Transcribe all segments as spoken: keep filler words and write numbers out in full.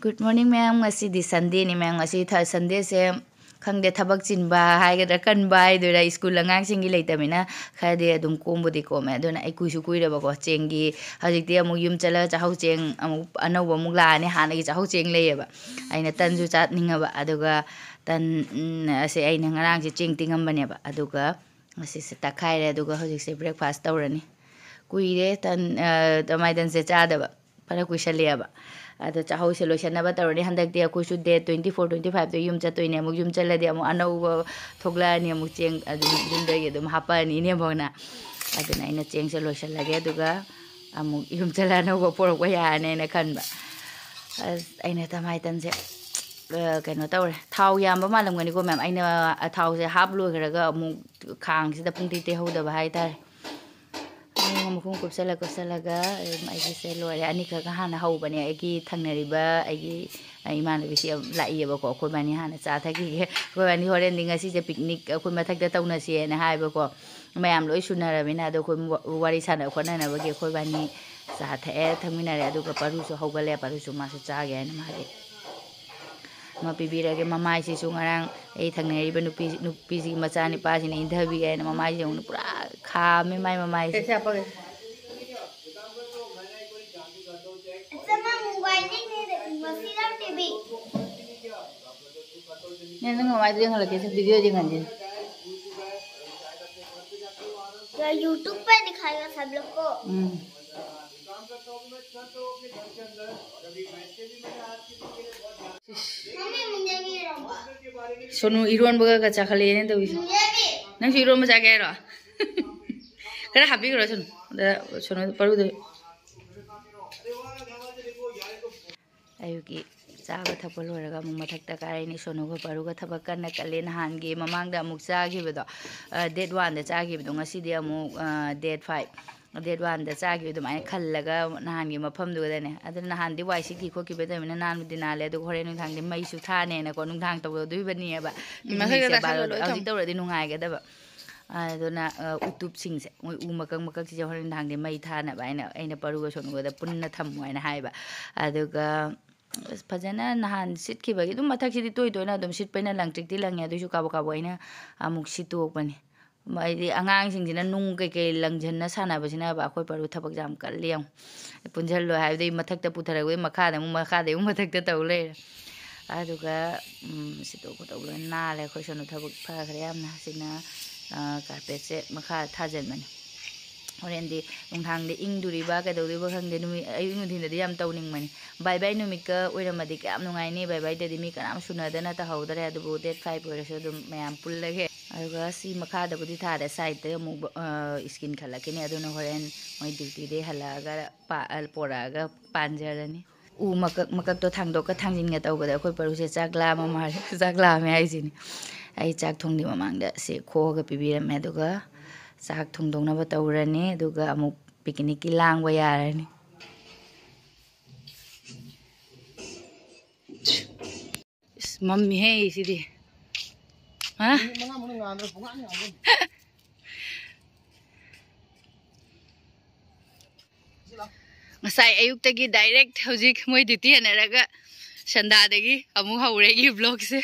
Good morning, ꯃꯌꯥꯝ꯫ ꯉꯁꯤꯗꯤ Sundayꯅꯤ, ꯃꯌꯥꯝ꯫ ꯉꯁꯤ ꯊ-, Sundayꯁꯦ ꯈꯪꯗꯦ, ꯊꯕꯛ ꯆꯤꯟꯕ ꯍꯥꯏꯒꯗ꯭ꯔꯥ, ꯀꯟꯕ ꯍꯥꯏꯗꯣꯏꯔꯥ, ꯁ꯭ꯀꯨꯜ ꯑꯉꯥꯡꯁꯤꯡꯒꯤ ꯂꯩꯇꯕꯅꯤꯅ ꯈꯔꯗꯤ ꯑꯗꯨꯝ ꯀꯣꯝꯕꯨꯗꯤ ꯀꯣꯝꯃꯦ꯫ ꯑꯗꯨꯅ ꯑꯩ ꯀꯨꯏꯁꯨ ꯀꯨꯏꯔꯦꯕꯀꯣ, ꯆꯦꯡꯒꯤ, ꯍꯧꯖꯤꯛꯇꯤ ꯑꯃꯨꯛ ꯌꯨꯝ ꯆꯠꯂꯒ ꯆꯥꯛꯍꯧ ꯆꯦꯡ ꯑꯃꯨꯛ ꯑꯅꯧꯕ ꯑꯃꯨꯛ ꯂꯥꯛꯑꯅꯤ꯫ ꯍꯥꯟꯅꯒꯤ ꯆꯥꯛꯍꯧ ꯆꯦꯡ ꯂꯩꯌꯦꯕ꯫ ꯑꯩꯅ ꯇꯟꯁꯨ ꯆꯥꯅꯤꯡꯉꯕ, ꯑꯗꯨꯒ ꯇꯟ, ꯎꯝ, ꯑꯁꯦ ꯑꯩꯅ ꯉꯔꯥꯡꯁꯦ ꯆꯦꯡ ꯇꯤꯡꯉꯝꯕꯅꯦꯕ, ꯑꯗꯨꯒ ꯉꯁꯤꯁꯦ ꯇꯛꯈꯥꯏꯔꯦ꯫ ꯑꯗꯨꯒ ꯍꯧꯖꯤꯛꯁꯦ breakfast ꯇꯧꯔꯅꯤ꯫ ꯀꯨꯏꯔꯦ ꯇꯟ, ꯑ, ꯇꯃꯥꯏ ꯇꯟꯁꯦ ꯆꯥꯗꯕ꯫ ꯐꯅ ꯀꯨꯏꯁꯜꯂꯛꯑꯦꯕ꯫ ꯑꯗꯣ ꯆꯥꯛꯍꯧꯁꯦ ꯂꯣꯏꯁꯟꯅꯕ ꯇꯧꯔꯅꯤ꯫ ꯍꯟꯗꯛꯇꯤ ꯑꯩꯈꯣꯏꯁꯨ date twenty four, twenty fiveꯇ ꯌꯨꯝ ꯆꯠꯇꯣꯏꯅꯦ꯫ ꯑꯃꯨꯛ ꯌꯨꯝ ꯆꯠꯂꯗꯤ ꯑꯃꯨꯛ ꯑꯅꯧꯕ ꯊꯣꯛꯂꯛꯑꯅꯤ꯫ ꯑꯃꯨꯛ ꯆꯦꯡ ꯑꯗꯨꯝ ꯌꯨꯝꯗꯒꯤ ꯑꯗꯨꯝ ꯍꯥꯞꯄꯛꯑꯅꯤ ꯏꯅꯦꯝꯕꯣꯛꯅ꯫ ꯑꯗꯨꯅ ꯑꯩꯅ ꯆꯦꯡꯁꯦ ꯂꯣꯏꯁꯜꯂꯒꯦ, ꯑꯗꯨꯒ ꯑꯃꯨꯛ ꯌꯨꯝ ꯆꯠꯂ ꯑꯅꯧꯕ ꯄꯣꯔꯛꯄ ꯌꯥꯔꯅꯦꯅ ꯈꯟꯕ꯫ ꯑꯁ, ꯑꯩꯅ ꯇꯃꯥꯏ ꯇꯟꯁꯦ, ꯑ, ꯀꯩꯅꯣ ꯇꯧꯔꯦ꯫ ꯊꯥꯎ ꯌꯥꯝꯕ ꯃꯥꯜꯂꯝꯒꯅꯤꯀꯣ, ꯃꯌꯥꯝ꯫ ꯑꯩꯅ, ꯑ, ꯊꯥꯎꯁꯦ ꯍꯥꯞ ꯂꯣꯏꯈ꯭ꯔꯒ ꯑꯃꯨꯛ ꯈꯥꯡꯁꯤꯗ ꯄꯨꯡꯇꯩ ꯇꯩꯍꯧꯗꯕ ꯍꯥꯏꯇꯥꯔꯦ꯫ ꯑꯗꯨꯒ ꯃꯈꯨꯝ ꯀꯨꯞꯁꯜꯂ ꯀꯨꯞꯁꯜꯂꯒ ꯑꯗꯨꯝ ꯑꯩꯒꯤꯁꯦ ꯂꯣꯏꯔꯦ꯫ ꯑꯅꯤꯈꯛ ꯍꯥꯟꯅ ꯍꯧꯕꯅꯦ꯫ ꯑꯩꯒꯤ ꯊꯪꯅꯔꯤꯕ, ꯑꯩꯒꯤ, ꯑ, ꯏꯃꯥꯟꯅꯕꯤꯁꯤ ꯌꯥꯝ ꯂꯥꯛꯏꯌꯦꯕꯀꯣ꯫ ꯑꯩꯈꯣꯏꯕꯥꯅꯤ ꯍꯥꯟꯅ ꯆꯥ ꯊꯛꯈꯤꯒꯦ꯫ ꯑꯩꯈꯣꯏꯕꯥꯅꯤ ꯍꯣꯔꯦꯟꯗꯤ ꯉꯁꯤꯁꯦ picnic ꯑꯩꯈꯣꯏ ꯃꯊꯛꯇ ꯇꯧꯅꯁꯦꯅ ꯍꯥꯏꯕꯀꯣ꯫ ꯃꯌꯥꯝ ꯂꯣꯏ ꯁꯨꯅꯔꯕꯅꯤꯅ꯫ ꯑꯗꯣ ꯑꯩꯈꯣꯏ ꯋꯥ-, ꯋꯥꯔꯤ ꯁꯥꯟꯅ ꯈꯣꯠꯅꯅꯕꯒꯤ ꯑꯩꯈꯣꯏꯕꯥꯅꯤ ꯆꯥ ꯊꯛꯑꯦ, ꯊꯛꯃꯤꯟꯅꯔꯦ꯫ ꯑꯗꯨꯒ ꯄꯥꯔꯨꯁꯨ ꯍꯧꯒꯠꯂꯦ꯫ ꯄꯥꯔꯨꯁꯨ ꯃꯥꯁꯨ ꯆꯥꯒꯦ ꯍꯥꯏꯅ ꯃꯥꯒꯤ ꯑꯃ ꯄꯤꯕꯤꯔꯒꯦ꯫ ꯃꯃꯥꯏꯁꯤꯁꯨ ꯉꯔꯥꯡ ꯑꯩ ꯊꯪꯅꯔꯤꯕ ꯅꯨꯄꯤ, ꯅꯨꯄꯤꯁꯤꯒꯤ ꯃꯆꯥꯅꯤꯄꯥꯁꯤꯅ ꯏꯟꯊꯕꯤ ꯍꯥꯏꯅ ꯃꯃꯥꯏꯁꯦ ꯑꯃꯨꯛ ꯄꯨꯔꯥ ꯈꯥꯝꯃꯦ, ꯃꯥꯏ ꯃꯃꯥꯏꯁꯦ꯫ ꯀꯩꯁꯦ ꯍꯥꯞꯄꯒꯦ? ꯅꯪ ꯅꯃꯥꯏꯗꯣ ꯌꯦꯡꯍꯜꯂꯛꯀꯦꯁꯦ, video ꯌꯦꯡꯍꯟꯁꯦ꯫ YouTube पे दिखाएगा सब लोग को। ꯎꯝ꯫ ꯁꯣꯅꯨ ꯏꯔꯣꯟꯕꯒ ꯆꯥꯈꯠꯂꯛꯑꯦꯅꯦ ꯇꯧꯔꯤꯁꯦ꯫ ꯅꯪꯁꯨ ꯏꯔꯣꯟꯕ ꯆꯥꯒꯦ ꯍꯥꯏꯔꯣ? ꯈꯔ ꯍꯥꯞꯄꯤꯈ꯭ꯔꯣ ꯁꯣꯅꯨ꯫ ꯑꯗ ꯁꯣꯅꯨ ꯄꯔꯨꯗ꯫ ꯑꯌꯨꯛꯀꯤ ꯆꯥꯕ ꯊꯛꯄ ꯂꯣꯏꯔꯒ ꯑꯃꯨꯛ ꯃꯊꯛꯇ ꯀꯥꯔꯛꯏꯅꯤ꯫ ꯁꯣꯅꯨꯒ ꯄꯔꯨꯒ ꯊꯕꯛ ꯀꯟꯅ ꯀꯜꯂꯤ꯫ ꯅꯍꯥꯟꯒꯤ ꯃꯃꯥꯡꯗ ꯑꯃꯨꯛ ꯆꯥꯈꯤꯕꯗꯣ, ꯑ, date oneꯗ ꯆꯥꯈꯤꯕꯗꯣ, ꯉꯁꯤꯗꯤ ꯑꯃꯨꯛ, ꯑ, date five, date oneꯗ ꯆꯥꯈꯤꯕ ꯑꯗꯨꯃꯥꯏꯅ ꯈꯜꯂꯒ ꯅꯍꯥꯟꯒꯤ ꯃꯐꯝꯗꯨꯗꯅꯦ꯫ ꯑꯗꯨ ꯅꯍꯥꯟꯗꯤ ꯋꯥꯏ ꯁꯤꯠꯈꯤ ꯈꯣꯠꯈꯤꯕ ꯇꯧꯕꯅꯤꯅ ꯅꯥꯟꯕꯨꯗꯤ ꯅꯥꯜꯂꯦ, ꯑꯗꯨꯒ ꯍꯣꯔꯦꯟ ꯅꯨꯡꯗꯥꯡꯗꯤ ꯃꯩꯁꯨ ꯊꯥꯅꯦꯅꯀꯣ, ꯅꯨꯡꯗꯥꯡ ꯇꯧꯔꯗꯣꯏꯕꯅꯦꯕ꯫ ꯃꯊꯛꯇ ꯃꯤꯁꯦ ꯇꯥꯁꯜꯂꯣ, ꯂꯣꯏ ꯊꯝꯃꯣ꯫ ꯍꯧꯖꯤꯛ ꯇꯧꯔꯗꯤ ꯅꯨꯡꯉꯥꯏꯒꯗꯕ꯫ ꯑꯗꯨꯅ, ꯑ, ꯎꯇꯨꯞꯁꯤꯡꯁꯦ, ꯃꯣꯏ ꯎ ꯃꯀꯛ ꯃꯀꯛꯁꯤꯡꯁꯦ ꯍꯣꯔꯦꯟ ꯅꯨꯡꯗꯥꯡꯗꯤ ꯃꯩ ꯊꯥꯅꯕ ꯍꯥꯏꯅ ꯑꯩꯅ ꯄꯔꯨꯒ ꯁꯣꯅꯨꯒꯗ ꯄꯨꯟꯅ ꯊꯝꯃꯣ ꯍꯥꯏꯅ ꯍꯥꯏꯕ꯫ ꯑꯗꯨꯒ ꯑꯁ, ꯐꯖꯅ ꯅꯍꯥꯟ ꯁꯤꯠꯈꯤꯕꯒꯤ ꯑꯗꯨꯝ ꯃꯊꯛꯁꯤꯗꯤ ꯇꯣꯏ ꯇꯣꯏꯅ ꯑꯗꯨꯝ ꯁꯤꯠꯄꯅꯤꯅ ꯂꯪꯇ꯭ꯔꯤꯛꯇꯤ ꯂꯪꯉꯦ, ꯑꯗꯨꯏꯁꯨ ꯀꯥꯕꯛ ꯀꯥꯕꯛ ꯑꯩꯅ ꯑꯃꯨꯛ ꯁꯤꯠꯇꯣꯛꯄꯅꯤ꯫ ꯍꯥꯏꯗꯤ ꯑꯉꯥꯡꯁꯤꯡꯁꯤꯅ ꯅꯨꯡ ꯀꯩꯀꯩ ꯂꯪꯁꯤꯟꯅ ꯁꯥꯟꯅꯕꯁꯤꯅꯕ ꯑꯩꯈꯣꯏ ꯄꯔꯨ ꯊꯕꯛ ꯌꯥꯝ ꯀꯜꯂꯤ ꯌꯦꯡꯉꯨ꯫ ꯄꯨꯟꯁꯤꯜꯂꯣ ꯍꯥꯏꯕꯗꯤ ꯃꯊꯛꯇ ꯄꯨꯊꯔꯛꯄꯗꯩ ꯃꯈꯥꯗ ꯑꯃꯨꯛ, ꯃꯈꯥꯗꯩ ꯑꯃꯨꯛ ꯃꯊꯛꯇ ꯇꯧ ꯂꯩꯔꯦ꯫ ꯑꯗꯨꯒ, ꯎꯝ, ꯁꯤꯠꯇꯣꯛ ꯈꯣꯠꯇꯣꯛ ꯂꯣꯏ ꯅꯥꯜꯂꯦ꯫ ꯑꯩꯈꯣꯏ ꯁꯣꯝꯗ ꯊꯕꯛ ꯐꯈ꯭ꯔꯦ ꯌꯥꯝꯅ꯫ ꯁꯤꯅ, ꯑ, ꯀꯥꯔꯄꯦꯠꯁꯦ ꯃꯈꯥ ꯊꯥꯖꯤꯟꯕꯅꯤ꯫ ꯍꯣꯔꯦꯟꯗꯤ ꯅꯨꯡꯗꯥꯡꯗ ꯏꯪꯗꯣꯔꯤꯕ ꯀꯩꯗꯧꯗꯣꯏꯕ ꯈꯪꯗꯦ꯫ ꯅꯨꯃꯤꯠ, ꯑꯌꯨꯛ ꯅꯨꯡꯊꯤꯟꯗꯗꯤ ꯌꯥꯝ ꯇꯧꯅꯤꯡꯕꯅꯤ꯫ ꯕꯥꯏ ꯕꯥꯏ ꯅꯨꯃꯤꯠꯀ ꯑꯣꯏꯔꯝꯃꯗꯤ ꯀꯌꯥꯝ ꯅꯨꯡꯉꯥꯏꯅꯤ꯫ ꯕꯥꯏ ꯕꯥꯏꯗꯗꯤ ꯃꯤ ꯀꯅꯥꯝ ꯁꯨꯅꯗꯅ ꯇꯧꯍꯧꯗ꯭ꯔꯦ꯫ ꯑꯗꯨꯕꯨ ꯗꯦꯠ ꯐꯥꯏꯚ ꯑꯣꯏꯔꯁꯨ ꯑꯗꯨꯝ ꯃꯌꯥꯝ ꯄꯨꯜꯂꯒꯦ꯫ ꯑꯗꯨꯒ ꯁꯤ ꯃꯈꯥꯗꯕꯨꯗꯤ ꯊꯥꯔꯦ, ꯁꯥꯏꯗꯇ ꯑꯃꯨꯛ, ꯑ, ꯏꯁꯀꯤꯟ ꯈꯜꯂꯛꯈꯤꯅꯤ꯫ ꯑꯗꯨꯅ ꯍꯣꯔꯦꯟ ꯃꯣꯏ ꯗ꯭ꯌꯨꯇꯤꯗꯩ ꯍꯜꯂꯛꯑꯒ ꯄꯥ-, ꯑ, ꯄꯣꯔꯛꯑꯒ ꯄꯥꯟꯖꯔꯅꯤ꯫ ꯎ ꯃꯀꯛ ꯃꯀꯛꯇꯣ ꯊꯥꯡꯗꯣꯛꯀ ꯊꯥꯡꯖꯤꯟꯒ ꯇꯧꯕꯗ ꯑꯩꯈꯣꯏ ꯄꯔꯨꯁꯦ ꯆꯥꯛ ꯂꯥꯝꯃ ꯃꯥꯜꯂꯦ꯫ ꯆꯥꯛ ꯂꯥꯝꯃꯦ ꯍꯥꯏꯁꯤꯅꯤ꯫ ꯑꯩ ꯆꯥꯛ ꯊꯣꯡꯗ꯭ꯔꯤ ꯃꯃꯥꯡꯗ ꯁꯤ ꯈꯣꯛꯑꯒ ꯄꯤꯕꯤꯔꯝꯃꯦ꯫ ꯑꯗꯨꯒ ꯆꯥꯛ ꯊꯣꯡꯗꯣꯛꯅꯕ ꯇꯧꯔꯅꯤ꯫ ꯑꯗꯨꯒ ꯑꯃꯨꯛ ꯄꯤꯛꯅꯤꯛꯀꯤ ꯂꯥꯡꯕ ꯌꯥꯔꯅꯤ꯫ ꯏꯁ, ꯃꯝꯃꯤꯍꯦ ꯁꯤꯗꯤ꯫ ꯍꯥ? ꯃꯤꯅꯤꯠ ꯃꯉꯥ ꯃꯅꯨꯡ ꯉꯥꯟꯗ꯭ꯔꯥ? ꯄꯨꯡꯉꯥꯟ ꯉꯥꯟꯗ꯭ꯔꯥ? ꯉꯁꯥꯏ ꯑꯌꯨꯛꯇꯒꯤ direct ꯍꯧꯖꯤꯛ ꯃꯣꯏ duty ꯍꯟꯅꯔꯒ ꯁꯟꯗꯥꯗꯒꯤ ꯑꯃꯨꯛ ꯍꯧꯔꯦ ꯑꯩꯒꯤ vlogꯁꯦ꯫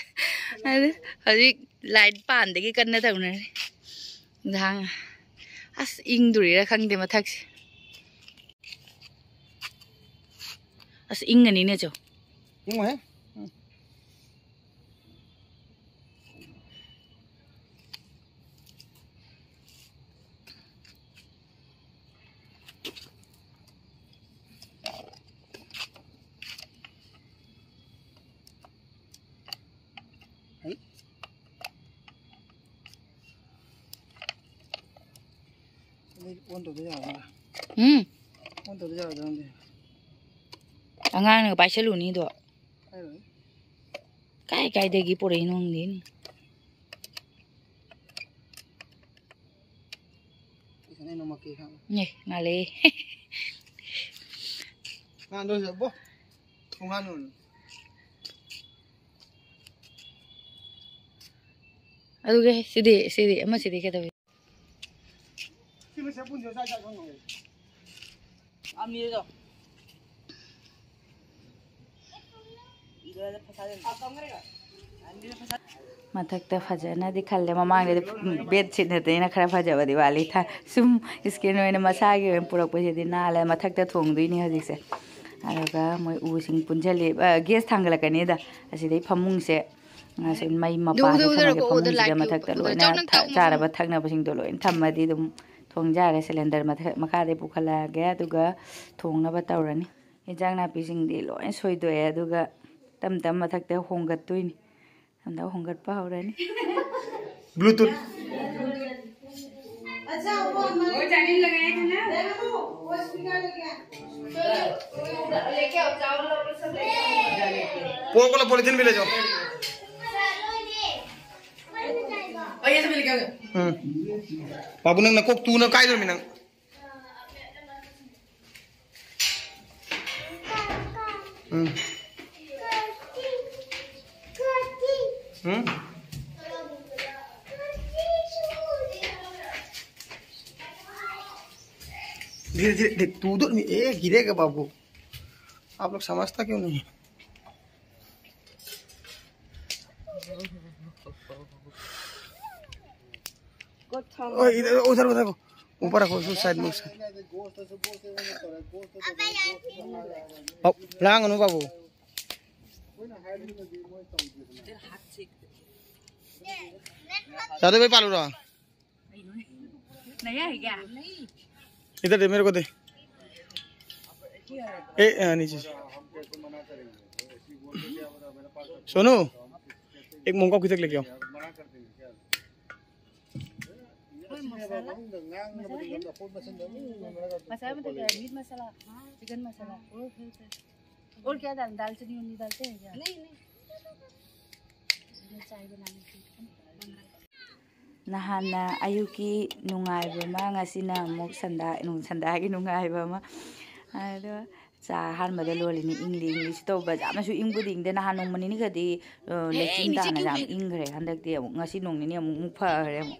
ꯑꯗꯨ ꯍꯧꯖꯤꯛ light ꯄꯥꯟꯗꯒꯤ ꯀꯟꯅ ꯇꯧꯅꯔꯤ꯫ ꯏꯟꯖꯥꯡ ꯑꯁ ꯏꯪꯗꯣꯔꯤꯔꯥ ꯈꯪꯗꯦ ꯃꯊꯛꯁꯦ꯫ ꯑꯁ ꯏꯪꯉꯅꯤꯅꯦ ꯆꯣ꯫ ꯏꯪꯉꯣꯏꯍꯦ꯫ ꯎꯝ꯫ ꯍꯩ꯫ ꯑꯗꯩ on ꯇꯧꯗ ꯌꯥꯔꯣꯏꯗ꯫ ꯎꯝ꯫ On ꯇꯧꯗ ꯌꯥꯔꯣꯏꯗ꯭ꯔꯥ ꯈꯪꯗꯦ꯫ ꯑꯉꯥꯡꯅꯒ ꯄꯥꯏꯁꯜꯂꯨꯅꯤꯗꯣ꯫ ꯍꯥꯏꯔꯣꯏ꯫ ꯀꯥꯏ ꯀꯥꯏꯗꯒꯤ ꯄꯨꯔꯛꯏꯅꯣ ꯈꯪꯗꯦꯅꯦ꯫ ꯏꯊꯟ ꯅꯣꯡꯃ ꯀꯦꯛ ꯍꯥꯞꯄꯦ꯫ ꯅꯦ, ꯉꯥꯜꯂꯦ꯫ ꯉꯥꯟꯗꯣꯏꯁꯦ, ꯕꯣ꯫ ꯄꯨꯡꯉꯥꯟ ꯉꯥꯟ꯫ ꯑꯗꯨꯒ ꯁꯤꯗꯤ, ꯁꯤꯗꯤ, ꯑꯃꯁꯤꯗꯤ ꯀꯩꯗꯧꯏ? ꯁꯤ ꯃꯁꯦ ꯄꯨꯟꯁꯦ ꯆꯥꯛ ꯆꯥꯛ ꯈꯪꯉꯣꯏ꯫ ꯑꯃꯤꯔꯗꯣ꯫ ꯃꯊꯛꯇ ꯐꯖꯅꯗꯤ ꯈꯜꯂꯦ꯫ ꯃꯃꯥꯡꯗꯗꯤ ꯕꯦꯠꯁꯤꯠ ꯅꯠꯇꯅ ꯈꯔ ꯐꯖꯕꯗꯤ ꯋꯥꯠꯂꯤ꯫ ꯊ-, ꯁꯨꯝ ꯏꯁꯀ꯭ꯔꯤꯟ ꯑꯣꯏꯅ ꯃꯁꯥꯒꯤ ꯑꯣꯏꯅ ꯄꯨꯔꯛꯄꯁꯤꯗꯤ ꯅꯥꯜꯂꯦ꯫ ꯃꯊꯛꯇ ꯊꯣꯡꯗꯣꯏꯅꯤ ꯍꯧꯖꯤꯛꯁꯦ꯫ ꯑꯗꯨꯒ ꯃꯣꯏ ꯎꯁꯤꯡ ꯄꯨꯟꯁꯤꯜꯂꯤ꯫ ꯑ, ꯒ꯭ꯌꯥꯁ ꯊꯥꯡꯒꯠꯂꯛꯀꯅꯤꯗ꯫ ꯑꯁꯤꯗꯩ ꯐꯃꯨꯡꯁꯦ, ꯑ, ꯁꯨꯝ ꯃꯩ ꯃꯄꯥꯁꯦ ꯊꯝꯃꯒꯦ꯫ ꯐꯃꯨꯡꯁꯤꯗ ꯃꯊꯛꯇ ꯂꯣꯏꯅ ꯊ-, ꯆꯥꯅꯕ ꯊꯛꯅꯕꯁꯤꯡꯗꯣ ꯂꯣꯏꯅ ꯊꯝꯃꯗꯤ ꯑꯗꯨꯝ ꯊꯣꯡ ꯌꯥꯔꯦ꯫ ꯁꯤꯂꯤꯟꯗꯔ ꯃꯊꯛ, ꯃꯈꯥꯗꯩ ꯄꯨꯈꯠꯂꯛꯑꯒꯦ꯫ ꯑꯗꯨꯒ ꯊꯣꯡꯅꯕ ꯇꯧꯔꯅꯤ꯫ ꯏꯟꯖꯥꯡ ꯅꯥꯄꯤꯁꯤꯡꯗꯤ ꯂꯣꯏ ꯁꯣꯏꯗꯣꯛꯑꯦ, ꯑꯗꯨꯒ ꯇꯞ ꯇꯞ ꯃꯊꯛꯇ ꯍꯣꯡꯒꯠꯇꯣꯏꯅꯤ꯫ ꯍꯟꯗꯛ ꯍꯣꯡꯒꯠꯄ ꯍꯧꯔꯅꯤ꯫ Bluetooth. पोको ला पॉलीथीन भी ले जाओ। हम्म। बाबू नंग नको तू न काय दो मिनंग। हम्म। हम्म। धीरे धीरे देख, तू तो नहीं, ए, गिरेगा बाबू। आप लोग समझता क्यों नहीं? ओ, इधर, उधर, उधर को। ऊपर रखो, उस साइड में, उस साइड। बाबू, लांग नु बाबू। दादू भाई पालू रहा। नया है क्या? इधर दे, मेरे को दे। ए, आ, नीचे से। सोनू, एक मोंका किधर लेके आओ। मसाला? मसाला मतलब क्या? मीट मसाला, चिकन मसाला, और क्या? और क्या डाल, दालचीनी उनी डालते हैं क्या? नहीं, नहीं। चाय बनाने की। ꯅꯍꯥꯟꯅ ꯑꯌꯨꯛꯀꯤ ꯅꯨꯡꯉꯥꯏꯕ ꯑꯃ, ꯉꯁꯤꯅ ꯑꯃꯨꯛ ꯁꯟꯗꯥ-, ꯅꯨꯡ-, ꯁꯟꯗꯥꯒꯤ ꯅꯨꯡꯉꯥꯏꯕ ꯑꯃ꯫ ꯑꯗꯣ ꯆꯥ ꯑꯍꯥꯟꯕꯗ ꯂꯣꯜꯂꯤꯅꯤ, ꯏꯪꯂꯤ ꯏꯪꯂꯤꯁꯨ ꯇꯧꯕ, ꯌꯥꯝꯅꯁꯨ ꯏꯪꯕꯨꯗꯤ ꯏꯪꯗꯦ꯫ ꯅꯍꯥꯟ ꯅꯣꯡꯃ ꯅꯤꯅꯤ ꯈꯛꯇꯤ, ꯑ, ꯂꯩꯆꯤꯟ ꯇꯥꯅ ꯌꯥꯝ ꯏꯪꯈ꯭ꯔꯦ꯫ ꯍꯟꯗꯛꯇꯤ ꯑꯃꯨꯛ ꯉꯁꯤ ꯅꯣꯡ ꯅꯤꯅꯤ ꯑꯃꯨꯛ, ꯑꯃꯨꯛ ꯐꯈ꯭ꯔꯦ ꯑꯃꯨꯛ꯫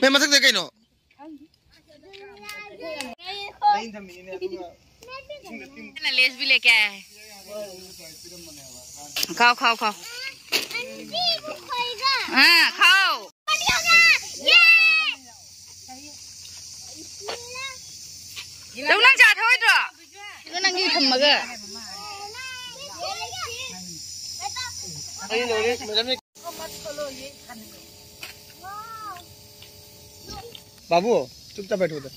ꯃꯦꯝ, ꯃꯊꯛꯇ ꯀꯩꯅꯣ? ꯂꯦꯁꯕꯤ ꯂꯩꯀꯦ꯫ ꯈꯥꯎ, ꯈꯥꯎ, ꯈꯥꯎ꯫ ꯑꯥ, ꯈꯥꯎ꯫ ꯇꯧ, ꯅꯪ ꯆꯥ ꯊꯛꯑꯣꯏꯗ꯭ꯔꯣ? ꯅꯪꯒꯤ ꯊꯝꯃꯒ꯫ बाबू, चुपचाप बैठो उधर।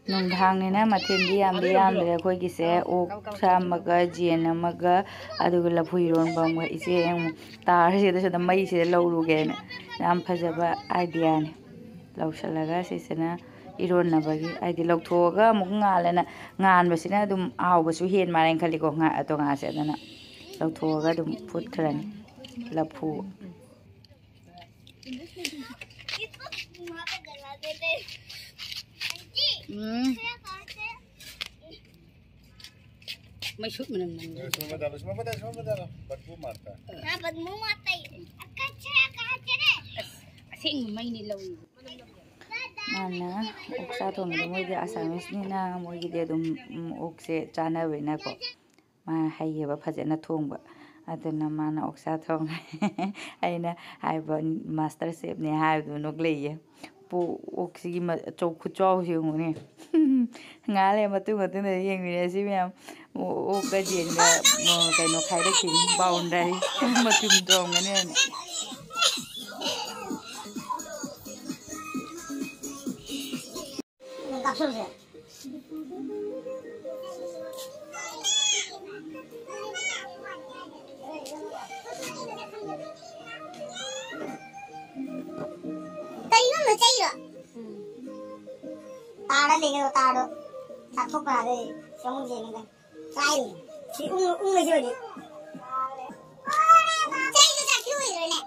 ꯅꯨꯡꯗꯥꯡꯅꯤꯅ ꯃꯊꯦꯜꯗꯤ ꯌꯥꯝꯗꯤ ꯌꯥꯝꯗ꯭ꯔꯦ ꯑꯩꯈꯣꯏꯒꯤꯁꯦ꯫ ꯑꯣꯛ ꯁꯥ ꯑꯃꯒ, ꯌꯦꯟ ꯑꯃꯒ, ꯑꯗꯨꯒ ꯂꯐꯨ ꯏꯔꯣꯟꯕ ꯑꯃꯒ꯫ ꯏꯆꯦ ꯑꯃꯨꯛ ꯇꯥꯔꯁꯤꯗ ꯁꯤꯗ ꯃꯩꯁꯤꯗ ꯂꯧꯔꯨꯒꯦꯅ ꯌꯥꯝ ꯐꯖꯕ ꯑꯥꯏꯗꯤꯌꯥꯅꯤ꯫ ꯂꯧꯁꯤꯜꯂꯒ ꯁꯤꯁꯤꯅ ꯏꯔꯣꯟꯅꯕꯒꯤ, ꯍꯥꯏꯗꯤ ꯂꯧꯊꯣꯛꯑꯒ ꯑꯃꯨꯛ ꯉꯥꯜꯂꯦꯅ, ꯉꯥꯟꯕꯁꯤꯅ ꯑꯗꯨꯝ ꯍꯥꯎꯕꯁꯨ ꯍꯦꯟ ꯃꯥꯜꯂꯦꯅ ꯈꯜꯂꯤꯀꯣ꯫ ꯉꯥ-, ꯇꯣꯉꯥꯟꯁꯦ ꯑꯗꯨꯅ ꯂꯧꯊꯣꯛꯑꯒ ꯑꯗꯨꯝ ꯐꯨꯠꯈ꯭ꯔꯅꯤ ꯂꯐꯨ꯫ ꯎꯝ꯫ ꯃꯩꯁꯨꯠ ꯃꯅꯝ ꯅꯝꯃꯦ꯫ इसमें मत डालो, इसमें मत डालो, इसमें मत डालो, बदबू मारता है। हाँ, बदबू मारता है। कचरा कहाँ से रे? ꯑꯁ, ꯑꯁꯦꯡꯕ ꯃꯩꯅꯤ ꯂꯧꯔꯤꯁꯦ꯫ ꯃꯥꯅ ꯑꯣꯛꯁꯥ ꯊꯣꯡꯉꯤꯗꯣ, ꯃꯣꯏꯗꯤ ꯑꯁꯥꯃꯤꯁꯅꯤꯅ ꯃꯣꯏꯒꯤꯗꯤ ꯑꯗꯨꯝ, ꯎꯝ, ꯑꯣꯛꯁꯦ ꯆꯥꯅꯕꯅꯤꯅꯀꯣ꯫ ꯃꯥ ꯍꯩꯌꯦꯕ ꯐꯖꯅ ꯊꯣꯡꯕ꯫ ꯑꯗꯨꯅ ꯃꯥꯅ ꯑꯣꯛꯁꯥ ꯊꯣꯡꯉꯦ꯫ ꯑꯩꯅ ꯍꯥꯏꯕ ꯃꯥꯁꯇꯔ ꯆꯦꯐꯅꯦ ꯍꯥꯏꯕꯗꯨ ꯅꯣꯛꯂꯛꯏꯌꯦ꯫ ꯄꯨ-, ꯑꯣꯛꯁꯤꯒꯤ ꯃ-, ꯆꯧ ꯈꯨꯆꯥꯎꯁꯤ ꯌꯦꯡꯉꯨꯅꯦ꯫ ꯉꯥꯏꯍꯥꯛ ꯂꯩꯔ ꯃꯇꯨꯡ ꯃꯇꯨꯡꯗ ꯌꯦꯡꯕꯤꯔꯦ ꯁꯤ ꯃꯌꯥꯝ꯫ ꯑꯣ-, ꯑꯣꯛꯀ ꯌꯦꯟꯒ, ꯑꯣ, ꯀꯩꯅꯣ ꯈꯥꯏꯔꯛꯈꯤꯅꯤ, ꯕꯥꯎꯟꯗꯔꯤ꯫ ꯃꯇꯨꯝ ꯆꯣꯡꯒꯅꯤ ꯍꯥꯏꯅ꯫ ꯀꯥꯞꯁꯜꯂꯨꯁꯦ꯫ ꯀꯩꯅꯣ ꯃꯆꯩꯔꯣ? ꯇꯥꯔ ꯂꯩꯒꯗꯕ ꯇꯥꯔꯗꯣ ꯆꯥꯊꯣꯛꯄ ꯌꯥꯗꯦ꯫ ꯆꯪꯉꯨꯁꯦ ꯅꯪꯒ꯫ ꯀꯥꯏ? ꯁꯤ ꯎꯪ-, ꯎꯪꯉꯁꯤ ꯑꯣꯏꯗꯤ꯫ ꯆꯩꯗꯣ ꯆꯥꯛꯄꯤ ꯑꯣꯏꯗ꯭ꯔꯣꯅꯦ?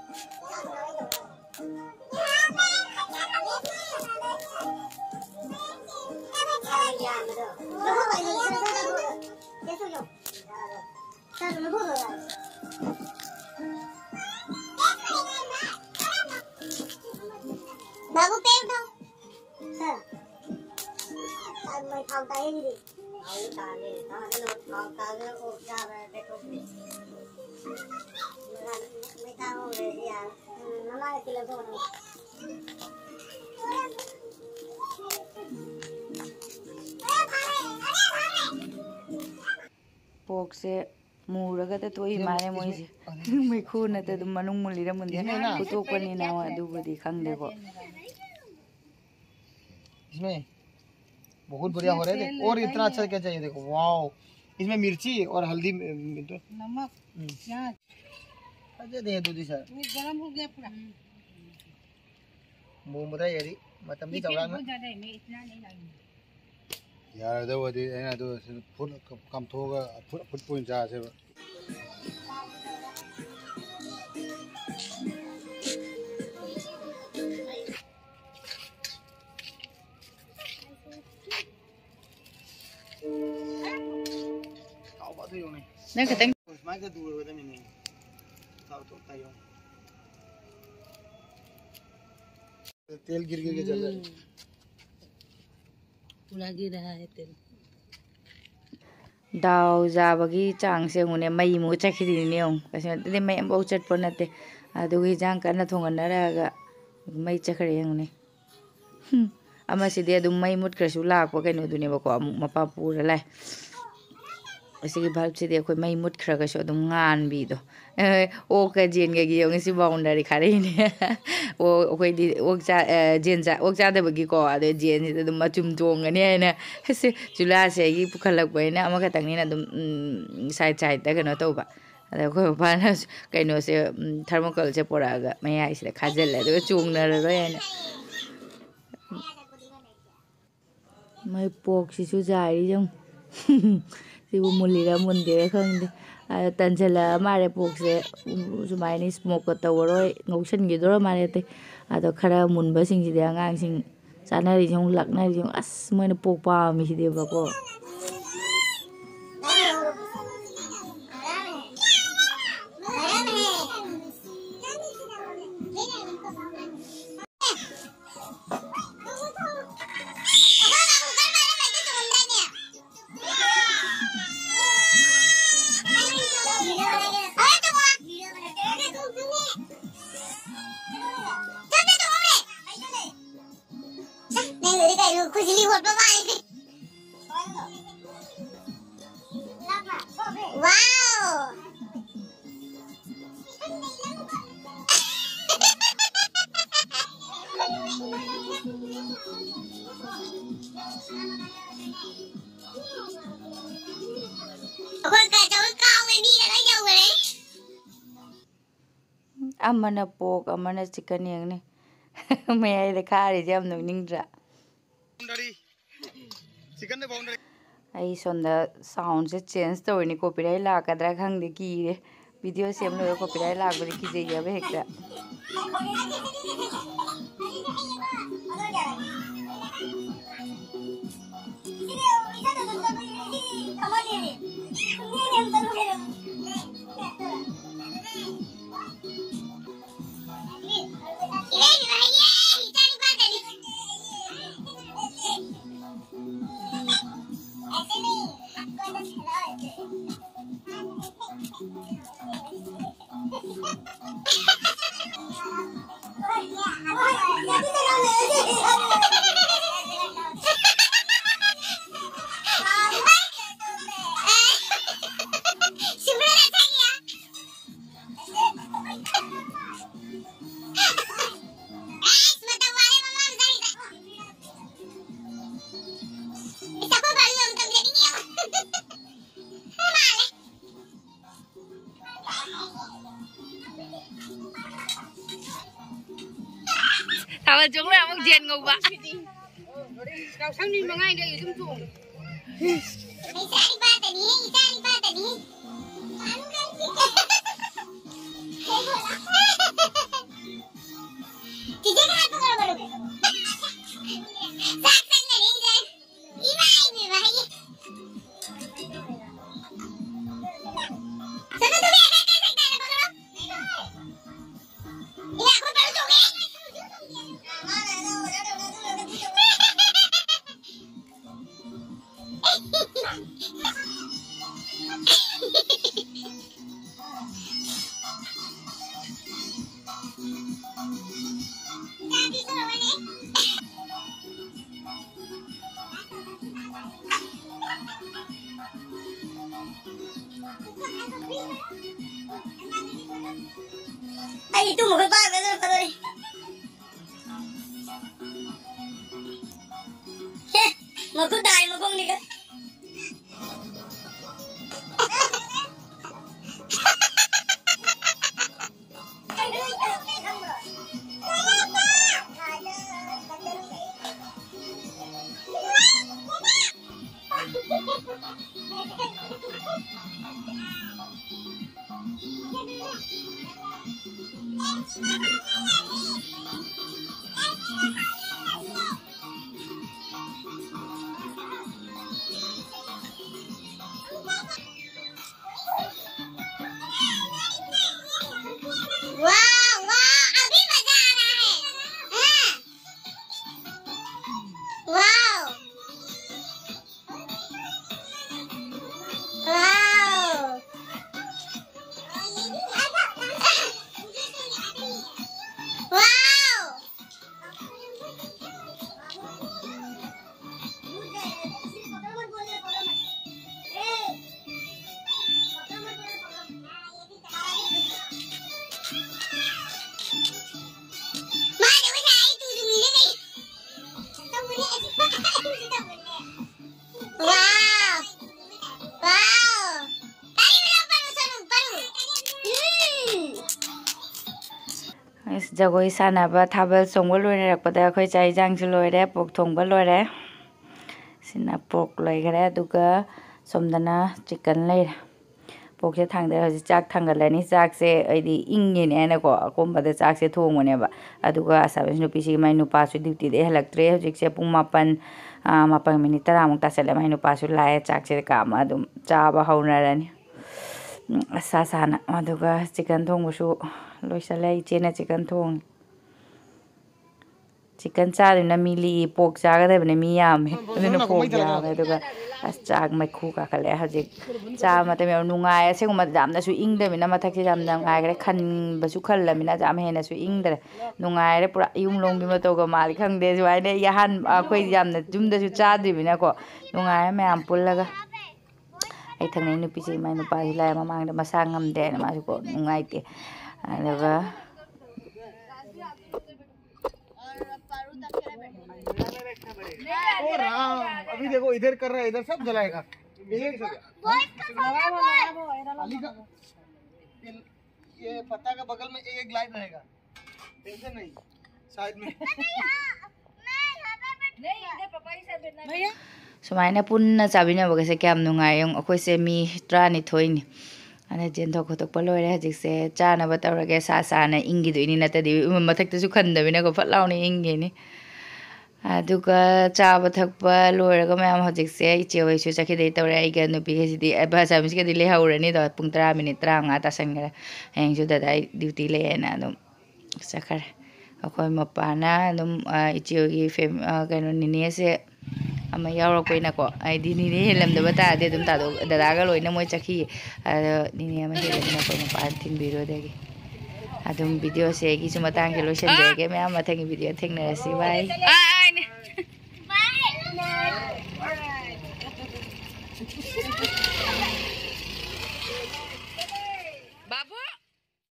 बाबू पेड़ दो। सर, आज मैं खाऊंगा ही नहीं। ꯄꯣꯛꯁꯦ ꯃꯨꯔꯒꯗ ꯇꯣꯛꯏ ꯃꯥꯜꯂꯦ ꯃꯣꯏꯁꯦ꯫ ꯃꯩꯈꯨꯅꯗ ꯑꯗꯨꯝ ꯃꯅꯨꯡ ꯃꯨꯜꯂꯤꯔ ꯃꯨꯟꯗꯦ ꯐꯨꯠꯇꯣꯛꯄꯅꯤꯅ ꯑꯗꯨꯕꯨꯗꯤ ꯈꯪꯗꯦꯀꯣ꯫ इसमें बहुत बढ़िया हो रहा है। देख, और इतना अच्छा क्या चाहिए? देखो, वाओ, इसमें मिर्ची और हल्दी, अम, तो नमक, हम्म। प्याज। अच्छा, दे दो जी सर। ये गरम हो गया पूरा। ꯃꯨꯟꯕꯗ ꯌꯥꯔꯤ, ꯃꯇꯝꯗꯤ ꯏꯆꯦ, ꯆꯥꯎꯔꯥꯛꯅ꯫ ꯌꯥꯔꯗꯧꯕꯗꯤ ꯑꯩꯅ ꯑꯗꯨ ꯐꯨꯠ ꯀꯥꯝꯊꯣꯛꯑꯒ ꯐꯨꯠ ꯑꯐꯨꯠꯄ ꯑꯣꯏꯅ ꯆꯥꯁꯦꯕ꯫ ꯅꯪ ꯈꯤꯇꯪ ꯁꯨꯃꯥꯏꯅ ꯇꯧꯔꯒꯗꯕꯅꯤꯅꯦ꯫ ꯊꯥꯎ ꯊꯣꯛ ꯇꯥꯏꯌꯣ꯫ तेल गिर गिर के जल रहा है। पूरा गिर रहा है तेल। ꯗꯥꯎ ꯌꯥꯕꯒꯤ ꯆꯥꯡꯁꯦ ꯌꯦꯡꯉꯨꯅꯦ, ꯃꯩ ꯃꯨꯠ ꯆꯠꯈꯤꯗꯣꯏꯅꯦ ꯌꯦꯡꯉꯨ꯫ ꯀꯩꯁꯨ ꯅꯠꯇꯦ, ꯃꯩ ꯑꯃꯐꯥꯎ ꯆꯠꯄ ꯅꯠꯇꯦ꯫ ꯑꯗꯨꯒ ꯍꯤꯟꯖꯥꯡ ꯀꯟꯅ ꯊꯣꯡꯒꯠꯅꯔꯛꯑꯒ ꯃꯩ ꯆꯠꯈ꯭ꯔꯦ ꯌꯦꯡꯉꯨꯅꯦ꯫ ꯍꯨꯝ, ꯑꯃꯁꯤꯗꯤ ꯑꯗꯨꯝ ꯃꯩ ꯃꯨꯠꯈ꯭ꯔꯁꯨ ꯂꯥꯛꯄ ꯀꯩꯅꯣꯗꯨꯅꯦꯕꯀꯣ, ꯑꯃꯨꯛ ꯃꯄꯥ ꯄꯨꯔ ꯂꯥꯛꯑꯦ꯫ ꯑꯁꯤꯒꯤ ꯕꯜꯕꯁꯤꯗꯤ ꯑꯩꯈꯣꯏ ꯃꯩ ꯃꯨꯠꯈ꯭ꯔꯒꯁꯨ ꯑꯗꯨꯝ ꯉꯥꯟꯕꯤꯗꯣ꯫ ꯑꯦ, ꯑꯣꯛꯀ ꯖꯦꯟꯒꯒꯤ ꯌꯦꯡꯉꯨ, ꯁꯤ ꯕꯥꯎꯟꯗꯔꯤ ꯈꯥꯔꯛꯏꯅꯦ꯫ ꯑꯣ, ꯑꯩꯈꯣꯏꯗꯤ ꯑꯣꯛ ꯆꯥ-, ꯑꯦ, ꯖꯦꯟ ꯆꯥ-, ꯑꯣꯛ ꯆꯥꯗꯕꯒꯤꯀꯣ, ꯑꯗꯩ ꯖꯦꯟꯁꯤꯗ ꯑꯗꯨꯝ ꯃꯆꯨꯝ ꯆꯣꯡꯒꯅꯤ ꯍꯥꯏꯅ꯫ ꯑꯁꯤ ꯆꯨꯂꯥꯁꯦ ꯑꯩꯒꯤ ꯄꯨꯈꯠꯂꯛꯄꯅꯤꯅ ꯑꯃꯈꯛꯇꯪꯅꯤꯅ ꯑꯗꯨꯝ, ꯎꯝ, side sideꯇ ꯀꯩꯅꯣ ꯇꯧꯕ꯫ ꯑꯗ ꯑꯩꯈꯣꯏ ꯄꯄꯥꯅ ꯀꯩꯅꯣꯁꯦ, ꯎꯝ, thermocol ꯁꯦ ꯄꯨꯔꯛꯑꯒ ꯃꯌꯥꯏꯁꯤꯗ ꯈꯥꯖꯤꯜꯂꯦ, ꯑꯗꯨꯒ ꯆꯣꯡꯅꯔꯔꯣꯏ ꯍꯥꯏꯅ꯫ ꯃꯣꯏ ꯄꯣꯛꯁꯤꯁꯨ ꯆꯥꯏꯔꯤ ꯌꯦꯡꯉꯨ꯫ ꯁꯤꯕꯨ ꯃꯨꯜꯂꯤꯔꯥ ꯃꯨꯟꯗꯦꯔꯥ ꯈꯪꯗꯦ꯫ ꯑꯗ ꯇꯟꯁꯤꯜꯂꯛꯑ ꯃꯥꯜꯂꯦ ꯄꯣꯛꯁꯦ꯫ ꯎꯝ, ꯁꯨꯃꯥꯏꯅ smokeꯀ ꯇꯧꯔꯔꯣꯏ, ꯉꯧꯁꯟꯈꯤꯗꯣꯔ ꯃꯥꯜꯂꯦ ꯑꯇꯩ꯫ ꯑꯗꯣ ꯈꯔ ꯃꯨꯟꯕꯁꯤꯡꯁꯤꯗꯤ ꯑꯉꯥꯡꯁꯤꯡ ꯆꯥꯅꯔꯤꯁꯦ ꯌꯦꯡꯉꯨ, ꯂꯛꯅꯔꯤꯁꯦ ꯌꯦꯡꯉꯨ꯫ ꯑꯁ, ꯃꯣꯏꯅ ꯄꯣꯛ ꯄꯥꯝꯃꯤꯁꯤꯗꯤꯕꯀꯣ꯫ ꯅꯪꯒꯤꯗꯤ ꯀꯩꯅꯣ ꯈꯨꯖꯤꯂꯤ ꯍꯣꯠꯄ ꯃꯥꯜꯂꯤ꯫ Wow! ꯑꯩꯈꯣꯏ ꯀꯥ-, ꯆꯧꯔꯤ ꯀꯥꯎꯋꯦ, ꯃꯤꯅ ꯂꯣꯏ ꯌꯧꯈ꯭ꯔꯦ꯫ ꯑꯃꯅ ꯄꯣꯛ, ꯑꯃꯅ ꯆꯤꯛꯀꯟ ꯌꯦꯡꯅꯤ꯫ ꯃꯌꯥꯏꯗ ꯈꯥꯔꯤꯁꯦ ꯌꯥꯝ ꯅꯣꯛꯅꯤꯡꯗ꯭ꯔꯥ? ꯑꯩ ꯁꯣꯝꯗ ꯁꯥꯎꯟꯁꯦ ꯆꯦꯟꯖ ꯇꯧꯔꯤꯅꯤ, ꯀꯣꯄꯤꯔꯥꯏꯠ ꯂꯥꯛꯀꯗ꯭ꯔꯥ ꯈꯪꯗꯦ, ꯀꯤꯔꯦ꯫ ꯚꯤꯗꯤꯑꯣ ꯁꯦꯝ ꯂꯣꯏꯔꯒ ꯀꯣꯄꯤꯔꯥꯏꯠ ꯂꯥꯛꯄꯗꯤ ꯀꯤꯖꯩꯌꯦꯕ ꯍꯦꯛꯇ꯫ ꯊꯥꯕꯜ ꯆꯣꯡꯂꯣꯏ ꯑꯃꯨꯛ ꯖꯦꯟ ꯉꯧꯕ꯫ ꯌꯥꯎꯁꯪ ꯅꯨꯃꯤꯠ ꯃꯉꯥꯅꯤꯗ ꯑꯩ ꯑꯗꯨꯝ ꯆꯣꯡꯉꯦ꯫ ꯏꯆꯥ ꯏꯄꯥꯗꯅꯤ, ꯏꯆꯥ ꯏꯄꯥꯗꯅꯤ꯫ ꯆꯤꯆꯦ ꯀꯅꯥ ꯄꯨꯈ꯭ꯔꯕꯅꯣ? ꯆꯥꯛ ꯆꯪꯒꯅꯤ ꯏꯆꯦ꯫ ꯏꯃꯥ ꯏꯕꯦꯝꯃ, ꯍꯩꯌꯦ꯫ ꯆꯠꯂꯣ, ꯆꯠꯂꯣ, ꯆꯠꯂꯣ, ꯆꯠꯂꯣ, ꯆꯠꯂꯣ꯫ ꯏꯃꯥ, ꯑꯩꯈꯣꯏ ꯄꯥꯂꯨ ꯆꯣꯡꯉꯦ꯫ ꯑꯩ ꯇꯨꯝꯃꯒ ꯄꯥꯒꯗ꯭ꯔꯥ ꯐꯔꯣꯏ꯫ ꯍꯦ, ꯃꯈꯨꯠ ꯇꯥꯏ ꯃꯈꯣꯡꯅꯤꯒ꯫ वाह, वाह, अभी मजा आ रहा है। हाँ। वाह। वाह। वाह। वाह! वाह! ताली बजाओ, पढ़ो, पढ़ो। हम्म। ꯑꯁ, ꯖꯒꯣꯏ ꯁꯥꯟꯅꯕ, ꯊꯥꯕꯜ ꯆꯣꯡꯕ ꯂꯣꯏꯅꯔꯛꯄꯗ ꯑꯩꯈꯣꯏ ꯆꯥꯛ ꯏꯟꯁꯥꯡꯁꯨ ꯂꯣꯏꯔꯦ, ꯄꯣꯛ ꯊꯣꯡꯕ ꯂꯣꯏꯔꯦ꯫ ꯁꯤꯅ ꯄꯣꯛ ꯂꯣꯏꯈꯔꯦ, ꯑꯗꯨꯒ ꯁꯣꯝꯗꯅ ꯆꯤꯛꯀꯟ ꯂꯩꯔꯦ꯫ ꯄꯣꯛꯁꯦ ꯊꯥꯡꯗꯔꯦ꯫ ꯍꯧꯖꯤꯛ ꯆꯥꯛ ꯊꯥꯡꯒꯠꯂꯅꯤ꯫ ꯆꯥꯛꯁꯦ ꯑꯩꯗꯤ ꯏꯪꯉꯦꯅꯦ ꯍꯥꯏꯅꯀꯣ ꯑꯀꯣꯝꯕꯗ ꯆꯥꯛꯁꯦ ꯊꯣꯡꯕꯅꯦꯕ꯫ ꯑꯗꯨꯒ ꯑꯁꯥꯃꯤꯁ ꯅꯨꯄꯤꯁꯤꯒꯤ ꯃꯥꯏ ꯅꯨꯄꯥꯁꯨ ꯗ꯭ꯌꯨꯇꯤꯗꯒꯤ ꯍꯜꯂꯛꯇ꯭ꯔꯦ꯫ ꯍꯧꯖꯤꯛꯁꯦ ꯄꯨꯡ ꯃꯥꯄꯟ, ꯑꯥ, ꯃꯥꯄꯟ ꯃꯤꯅꯤꯠ ꯇꯔꯥꯃꯨꯛ ꯇꯥꯁꯜꯂꯦ꯫ ꯃꯥꯏ ꯅꯨꯄꯥꯁꯨ ꯂꯥꯛꯑꯦ꯫ ꯆꯥꯛꯁꯦ ꯀꯥꯝꯃ ꯑꯗꯨꯝ ꯆꯥꯕ ꯍꯧꯅꯔꯅꯤ꯫ ꯎꯝ, ꯑꯁꯥ ꯁꯥꯅ꯫ ꯑꯗꯨꯒ ꯆꯤꯛꯀꯟ ꯊꯣꯡꯕꯁꯨ ꯂꯣꯏꯁꯜꯂꯦ꯫ ꯏꯆꯦꯅ ꯆꯤꯛꯀꯟ ꯊꯣꯡꯉꯤ꯫ ꯆꯤꯛꯀꯟ ꯆꯥꯗꯕꯅ ꯃꯤ ꯂꯤꯛꯏ, ꯄꯣꯛ ꯆꯥꯒꯗꯕꯅ ꯃꯤ ꯌꯥꯝꯃꯤ꯫ ꯑꯗꯨꯅ ꯄꯣꯛ ꯌꯥꯝꯃꯦ꯫ ꯑꯗꯨꯒ ꯑꯁ, ꯆꯥꯛ ꯃꯩꯈꯨ ꯀꯥꯈꯠꯂꯛꯑꯦ ꯍꯧꯖꯤꯛ꯫ ꯆꯥꯕ ꯃꯇꯝ ꯌꯥꯝ ꯅꯨꯡꯉꯥꯏ꯫ ꯑꯁꯦꯡꯕ ꯌꯥꯝꯅꯁꯨ ꯏꯪꯗꯕꯅꯤꯅ ꯃꯊꯛꯁꯤꯗ ꯌꯥꯝ ꯅꯨꯡꯉꯥꯏꯈ꯭ꯔꯦ꯫ ꯈꯟꯕꯁꯨ ꯈꯜꯂꯃꯤꯅ ꯌꯥꯝ ꯍꯦꯟꯅꯁꯨ ꯏꯪꯗ꯭ꯔꯦ꯫ ꯅꯨꯡꯉꯥꯏꯔꯦ ꯄꯨꯔꯥ꯫ ꯌꯨꯝ ꯂꯣꯝꯒꯤ ꯃꯇꯧꯒ ꯃꯥꯜꯂꯤ ꯈꯪꯗꯦ꯫ ꯁꯨꯃꯥꯏꯅ ꯑꯩ ꯑꯍꯥꯟꯕ, ꯑꯩꯈꯣꯏ ꯌꯥꯝꯅ ꯌꯨꯝꯗꯁꯨ ꯆꯥꯗ꯭ꯔꯤꯕꯅꯤꯅꯀꯣ꯫ ꯅꯨꯡꯉꯥꯏꯔꯦ ꯃꯌꯥꯝ ꯄꯨꯜꯂꯒ꯫ ꯑꯩ ꯊꯪꯅꯩ ꯅꯨꯄꯤꯁꯦ ꯏꯃꯥ ꯅꯨꯄꯥꯁꯤ ꯂꯥꯏ ꯃꯃꯥꯡꯗ ꯃꯁꯥ ꯉꯝꯗꯦ ꯍꯥꯏꯅ ꯃꯥꯁꯨ ꯀꯣ ꯅꯨꯡꯉꯥꯏꯇꯦ꯫ ꯑꯗꯨꯒ ओ राम, अभी देखो, इधर कर रहा है, इधर सब जलाएगा। एक सेकंड। बॉयज का सौंदर्य। अली का, ये पत्ता का बगल में एक लाइट रहेगा, टेंशन नहीं। साइड में। मैं यहाँ पे बैठ नहीं, इधर पापा ही साथ बैठना। ꯁꯨꯃꯥꯏꯅ ꯄꯨꯟꯅ ꯆꯥꯃꯤꯟꯅꯕꯒꯁꯦ ꯀꯌꯥꯝ ꯅꯨꯡꯉꯥꯏ ꯌꯦꯡꯉꯣ꯫ ꯑꯩꯈꯣꯏꯁꯦ ꯃꯤ ꯇꯔꯥꯅꯤꯊꯣꯏꯅꯤ꯫ ꯑꯗ ꯆꯦꯟꯊꯣꯛ ꯈꯣꯠꯇꯣꯛꯄ ꯂꯣꯏꯔꯦ꯫ ꯍꯧꯖꯤꯛꯁꯦ ꯆꯥꯅꯕ ꯇꯧꯔꯒꯦ꯫ ꯁꯥ ꯁꯥꯅ ꯏꯪꯈꯤꯗꯣꯏꯅꯤ, ꯅꯠꯇ꯭ꯔꯗꯤ ꯃꯊꯛꯇꯁꯨ ꯈꯟꯗꯕꯅꯤꯅꯀꯣ, ꯐꯠ ꯂꯥꯎꯅ ꯏꯪꯈꯤꯅꯤ꯫ ꯑꯗꯨꯒ ꯆꯥꯕ ꯊꯛꯄ ꯂꯣꯏꯔꯒ ꯃꯌꯥꯝ ꯍꯧꯖꯤꯛꯁꯦ ꯏꯆꯦ ꯍꯣꯏꯁꯨ ꯆꯠꯈꯤꯗꯩ ꯇꯧꯔꯦ꯫ ꯑꯩꯒ ꯅꯨꯄꯤꯒꯁꯤꯗꯤ ꯑꯁꯥꯃꯤꯁꯀꯗꯤ ꯂꯩꯍꯧꯔꯅꯤꯗꯣ꯫ ꯄꯨꯡ ꯇꯔꯥ ꯃꯤꯅꯤꯠ ꯇꯔꯥꯃꯉꯥ ꯇꯥꯁꯟꯈ꯭ꯔꯦ꯫ ꯍꯌꯦꯡꯁꯨ ꯗꯗꯥ ꯗ꯭ꯌꯨꯇꯤ ꯂꯩꯌꯦꯅ ꯑꯗꯨꯝ ꯆꯠꯈ꯭ꯔꯦ꯫ ꯑꯩꯈꯣꯏ ꯃꯄꯥꯅ ꯑꯗꯨꯝ ꯏꯆꯦ ꯍꯣꯏꯒꯤ ꯀꯩꯅꯣ, ꯅꯤꯅꯦꯁꯦ ꯑꯃ ꯌꯥꯎꯔꯛꯄꯅꯤꯅꯀꯣ, ꯍꯥꯏꯗꯤ ꯅꯤꯅꯦ ꯍꯦꯜꯂꯝꯗꯕ ꯇꯥꯔꯗꯤ ꯑꯗꯨꯝ ꯇꯥꯗꯣ ꯗꯗꯥꯒ ꯂꯣꯏꯅ ꯃꯣꯏ ꯆꯠꯈꯤꯌꯦ꯫ ꯑꯗꯣ ꯅꯤꯅꯦ ꯑꯃ ꯍꯦꯜꯂꯝꯅꯤꯅ ꯑꯩꯈꯣꯏ ꯃꯄꯥꯅ ꯊꯤꯟꯕꯤꯔꯣꯗꯒꯤ ꯑꯗꯨꯝ ꯚꯤꯗꯤꯑꯣꯁꯦ ꯑꯩꯒꯤꯁꯨ ꯃꯇꯥꯡꯁꯦ ꯂꯣꯏꯁꯤꯟꯖꯔꯒꯦ꯫ ꯃꯌꯥꯝ ꯃꯊꯪꯒꯤ ꯚꯤꯗꯤꯑꯣ ꯊꯦꯡꯅꯔꯁꯤ꯫ ꯕꯥꯏ꯫